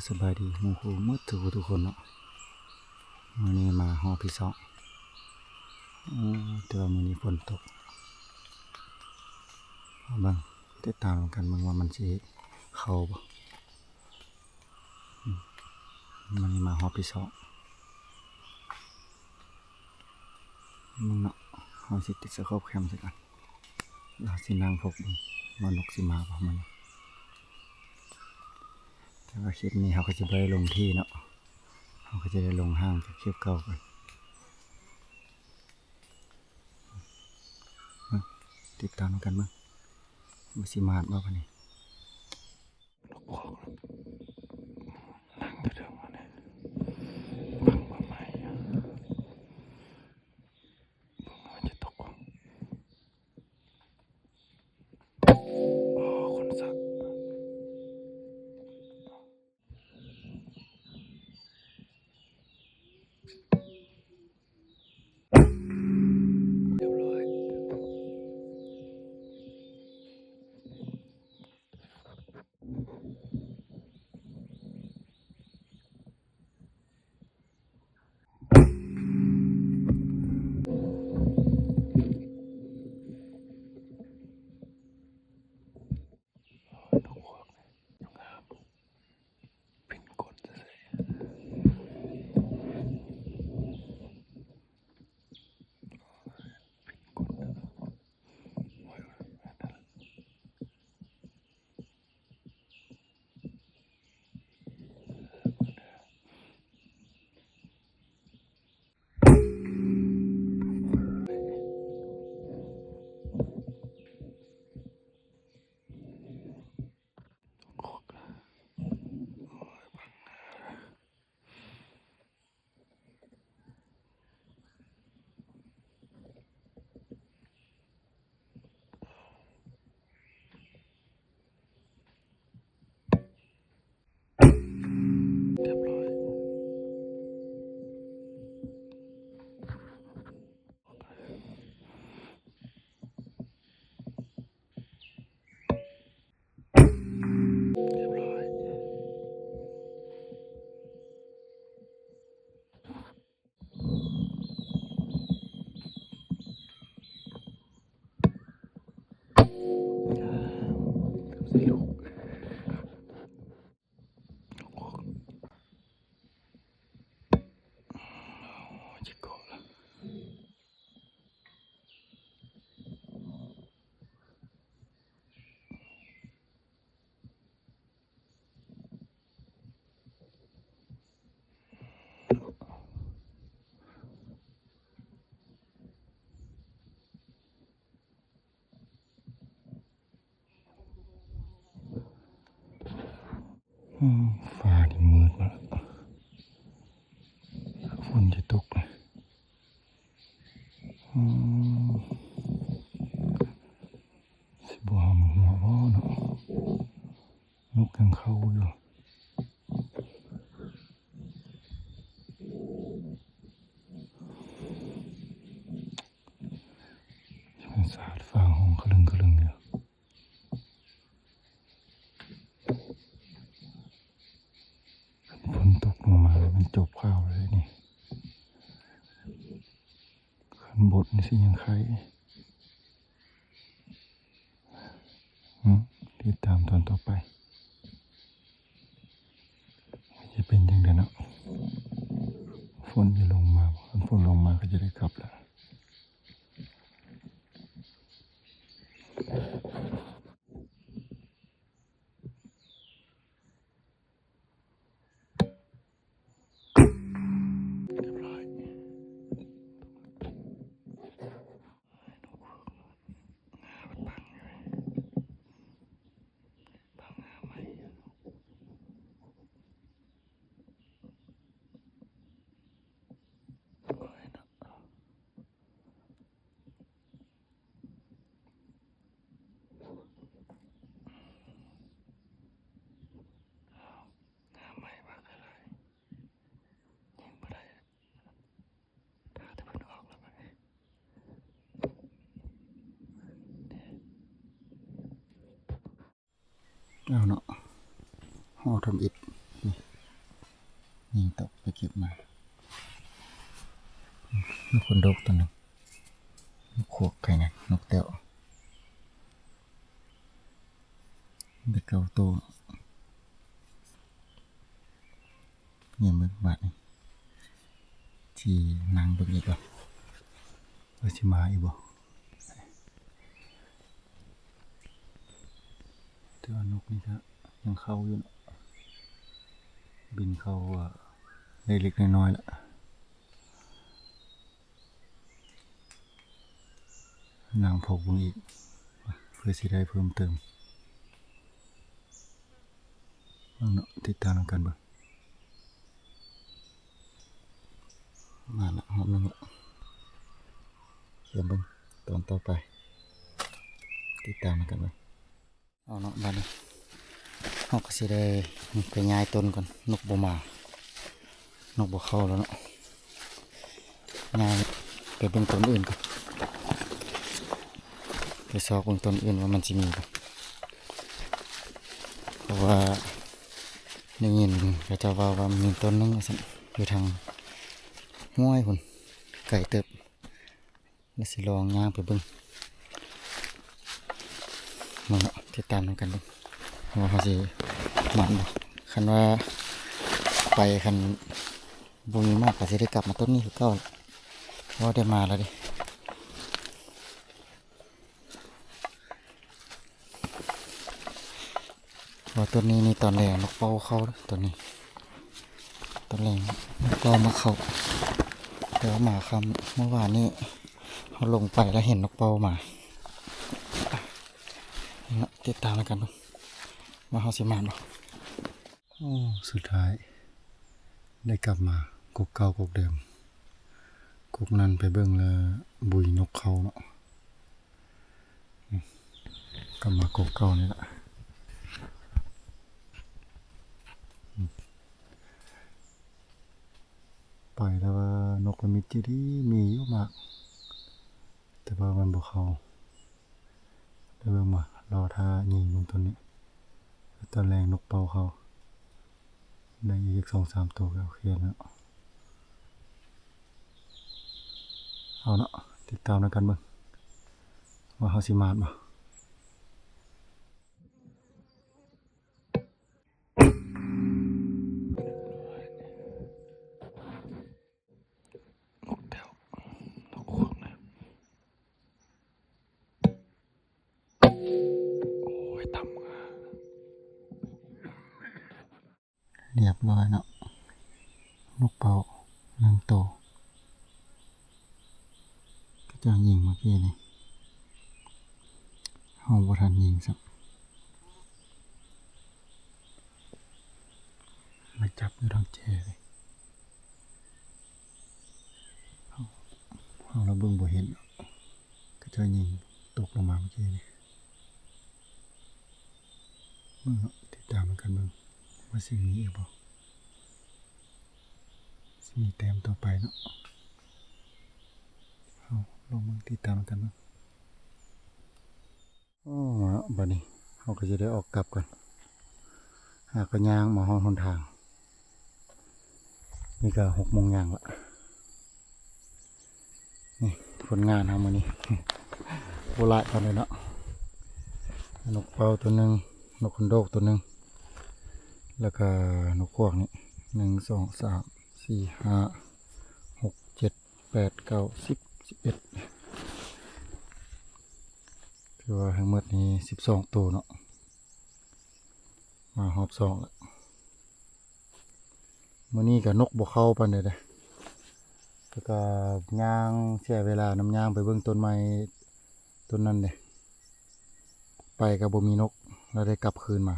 ສະບາຍດີໝູ່ຄູ່ໝົດທຸກຜູ້ທຸກຄົນເນາະ. ມື້ນີ້ມາຮອບທີສອງ. ເອີ ແຕ່ວ່າມື້ນີ້ຝົນຕົກ. ເບິ່ງ ຕິດຕາມນຳກັນເບິ່ງວ່າມັນຊິເຂົ້າບໍ່. ອືມ ມື້ນີ້ມາຮອບທີສອງ. ເບິ່ງເນາະ ເຮົາຊິຕິດສະໂຄບແຄມໃສ່ກັນ ລາວຊິນັ່ງພົກເບິ່ງວ່ານົກຊິມາບໍ່ມື້ນີ້. ແຕ່ວ່າຄລິບນີ້ເຮົາກໍຊິບໍ່ໄດ້ລົງທີ່ເນາະ ເຮົາກໍຈະໄດ້ລົງຫ່າງຈາກຄລິບເກົ່າກ່ອນ. ມາ ຕິດຕາມນຳກັນເບິ່ງວ່າຊິມາດບໍ່ບາດນີ້. ນັ່ງຢູ່ເທິງຫັ້ນແຫຼະ ຟັງເບິ່ງໄມ້ ເບິ່ງວ່າມັນຈະຕົກບໍ່. ໂອ້ ຄົນສັກ. ຮຽບຮ້ອຍ. ຮຽບຮ້ອຍ. ຮຽບຮ້ອຍ. ອືມ ຟ້ານີ້ມືດມາແລ້ວ ຝົນຈະຕົກ. ອືມ ຊິບໍ່ຫຳຫົວບໍ່ເນາະ ນົກຍັງເຂົ້າຢູ່. ສາດຟ້າຮ້ອງຄະລຶງຄະລຶງຢູ່. ຝົນຕົກລົງມາແລ້ວມັນຈົບຂ່າວເລີຍນີ້ ຄັນບົດນີ້ຊິຍັງໄຄ. ອືມ ຕິດຕາມຕອນຕໍ່ໄປ ຈະເປັນຈັ່ງໃດເນາະ. ຝົນຈະລົງມາບໍ່? ຄັນຝົນລົງມາກໍຈະໄດ້ກັບແລ້ວ. ຮຽບຮ້ອຍ. ເອົາເນາະ ຮອດທຳອິດ ນີ້ ຍິງຕົກໄປເກັບມາ. ນົກຂົນດົກຕົວໜຶ່ງ, ນົກຂວກໄຂ່ນະ, ນົກແຕ້ວ. ໄດ້ເກົ້າໂຕ. ນີ້ເບິ່ງບາດນີ້ ຊິນັ່ງເບິ່ງອີກວ່າ ວ່າຊິມາອີກບໍ່. ແຕ່ວ່ານົກນີ້ກະຍັງເຂົ້າຢູ່ເນາະ, ບິນເຂົ້າເລັກໆນ້ອຍໆລະ. ນັ່ງພົກເບິ່ງອີກ ເພື່ອຊິໄດ້ເພີ່ມເຕີມ. ເບິ່ງເນາະ, ຕິດຕາມນຳກັນເບິ່ງ. ມາລະຮອບໜຶ່ງລະ, ຕຽມເບິ່ງຕອນຕໍ່ໄປ, ຕິດຕາມນຳກັນເບິ່ງ. ເອົາເນາະ, ບາດນີ້ເຮົາກະຊິໄດ້ໄປຍ້າຍຕົ້ນກ່ອນ, ນົກບໍ່ມາ, ນົກບໍ່ເຂົ້າແລ້ວເນາະ. ຍ່າງໄປເບິ່ງຕົ້ນອື່ນກ່ອນ, ໄປຊອກເບິ່ງຕົ້ນອື່ນວ່າມັນຊິມີບໍ່, ເພາະວ່າໄດ້ຍິນເຂົາເຈົ້າເວົ້າວ່າມີຕົ້ນໜຶ່ງວ່າຊັ້ນ ຢູ່ທາງຫ້ວຍພຸ້ນ, ໄກເຕີບ. ລະຊິລອງຍ່າງໄປເບິ່ງ. ເບິ່ງເນາະ, ຕິດຕາມນຳກັນເບິ່ງວ່າເຮົາຊິໝານບໍ່. ຄັນວ່າໄປ ຄັນບໍ່ມີໝາກກະຊິໄດ້ກັບມາຕົ້ນນີ້ຄືເກົ່າ, ເພາະວ່າໄດ້ມາແລ້ວເດ້. ວ່າຕົ້ນນີ້ນີ້ຕອນແລງນົກເປົ້າເຂົ້າເດີ, ຕົ້ນນີ້ຕອນແລງນົກເປົ້າມາເຂົ້າ, ແຕ່ວ່າມາຄ່ຳ. ມື້ວານນີ້ເຮົາລົງໄປລະເຫັນນົກເປົ້າມາ. ນີ້ລະ ຕິດຕາມນຳກັນເບິ່ງວ່າເຮົາຊິມານບໍ່. ໂອ້ ສຸດທ້າຍໄດ້ກັບມາກົກເກົ່າກົກເດີມ. ກົກນັ້ນໄປເບິ່ງລະບຸຍນົກເຂົ້າເນາະ. ກັບມາກົກເກົ່ານີ້ລະ. ໄປແລ້ວວ່ານົກລະມິດຈິດີ ມີຢູ່ໝາກ ແຕ່ວ່າມັນບໍ່ເຂົ້າ. ໄດ້ເບິ່ງມາ ລໍຖ້າຍິງເບິ່ງໂຕນີ້, ຕອນແລງນົກເປົ້າເຂົ້າ. ໄດ້ອີກສອງສາມໂຕກະໂອເຄແລ້ວ. ເອົາເນາະ, ຕິດຕາມນຳກັນເບິ່ງວ່າເຮົາຊິມານບໍ່. ນົກແຕ້ວ ນົກຂວາກນະ. ໂອ້ຍ ຕ່ຳ. ລຽບຮ້ອຍເນາະ, ນົກເປົ້າໜຶ່ງໂຕ. ເຂົາເຈົ້າຍິງເມື່ອກີ້ນີ້ ເຮົາບໍ່ທັນຍິງຊ້ຳ. ມາຈັບຢູ່ທາງແຈເລີຍ. ເຮົາ ເຮົາລະເບິ່ງບໍ່ເຫັນ. ເຂົາເຈົ້າຍິງຕົກລົງມາເມື່ອກີ້ນີ້. ເບິ່ງເນາະ, ຕິດຕາມນຳກັນເບິ່ງວ່າຊິມີອີກບໍ່, ຊິມີແຕ້ມຕໍ່ໄປເນາະ. ເຮົາລອງເບິ່ງ, ຕິດຕາມນຳກັນເບິ່ງ. ໂອ້ ເນາະ, ບາດນີ້ເຮົາກະຈະໄດ້ອອກກັບກ່ອນ. ຫາກະຍ່າງມາຮອດຫົນທາງ. ນີ້ກະຫົກໂມງຍ່າງລະ. ນີ້ຜົນງານເຮົາມື້ນີ້ ບໍ່ຫຼາຍປານໃດເນາະ. ນົກເປົ້າໂຕໜຶ່ງ, ນົກຂົນໂດກໂຕໜຶ່ງ ແລ້ວກະນົກຂວາກນີ້ ໜຶ່ງ ສອງ ສາມ ສີ່ ຫ້າ ຫົກ ເຈັດ ແປດ ເກົ້າ ສິບ ສິບເອັດ. ຖືວ່າທັງໝົດນີ້ສິບສອງໂຕເນາະ. ມາຮອບສອງລະ. ມື້ນີ້ກະນົກບໍ່ເຂົ້າປານໃດເດ້, ແຕ່ກະຍ່າງເສຍເວລານຳ, ຍ່າງໄປເບິ່ງຕົ້ນໄມ້ຕົ້ນນັ້ນເດ້. ໄປກະບໍ່ມີນົກ, ລະໄດ້ກັບຄືນມາ,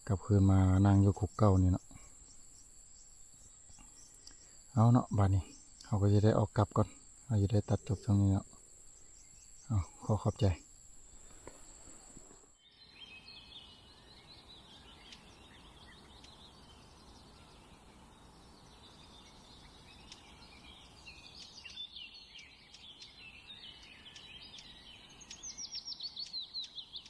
ກັບຄືນມານັ່ງຢູ່ກົກເກົ່ານີ້ເນາະ. ເອົາເນາະ, ບາດນີ້ເຮົາກະຈະໄດ້ອອກກັບກ່ອນ, ເຮົາຈະໄດ້ຕັດຈົບຊ່ຳນີ້ເນາະ. ເອົາ, ຂໍຂອບໃຈ.